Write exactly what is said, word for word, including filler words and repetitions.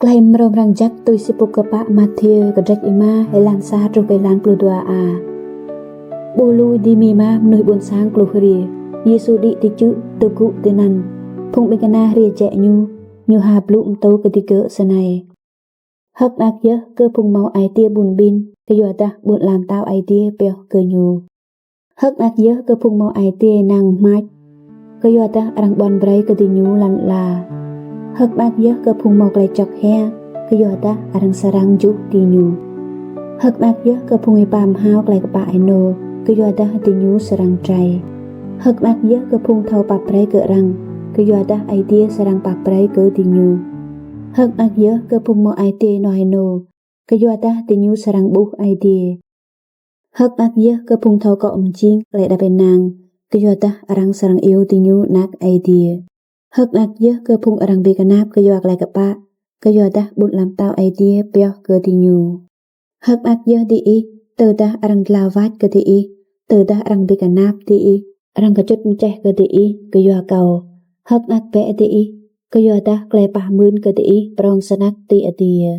Klei mrâo mrang jăk tui si pô kpă Mathiơ kdrêč êma êlan sa truh kơ êlan pluh dua a. Ƀuh lu êdimima mnuih ƀuôn sang kluh hriê, Yêsu đĭ ti čư̆ dôk gŭ tinăn. Phung ƀĭng kna hriê jĕ ñu, ñu ha blŭ mtô kơ digơ̆ snei: Hơ̆k mơak yơh kơ phung mâo ai tiê ƀun ƀin, kyuadah ƀuôn ala mtao Aê Diê pioh kơ ñu. Hơ̆k mơak yơh kơ phung mâo ai tiê năng hmač, kyuadah arăng ƀuăn brei kơ diñu lăn ala. Hơ̆k mơak yơh kơ phung mâo klei čŏk hia, kyuadah arăng srăng juh diñu. Hơ̆k mơak yơh kơ phung êpa mhao klei kpă ênô, kyuadah diñu srăng trei. Hơ̆k mơak yơh kơ phung thâo pap brei kơ arăng, kyuadah Aê Diê srăng pap brei kơ diñu. Hơ̆k mơak yơh kơ phung mâo ai tiê ênuah ênô, kyuadah diñu srăng ƀuh Aê Diê. Hơ̆k mơak yơh kơ phung thâo kŏ mjing klei êđăp ênang, kyuadah arăng srăng iêu diñu anak Aê Diê. Hơ̆k mơak yơh kơ phung arăng bi knap kyua klei kpă, kyuadah ƀuôn ala mtao Aê Diê pioh kơ diñu. Hơ̆k mơak yơh diih, tơdah arăng dlao wač kơ diih, tơdah arăng bi knap diih, arăng kčŭt mčeh kơ diih kyua kâo. Hơ̆k mơak bĕ diih, kyuadah klei pah mưn kơ diih prŏng snăk ti adiê.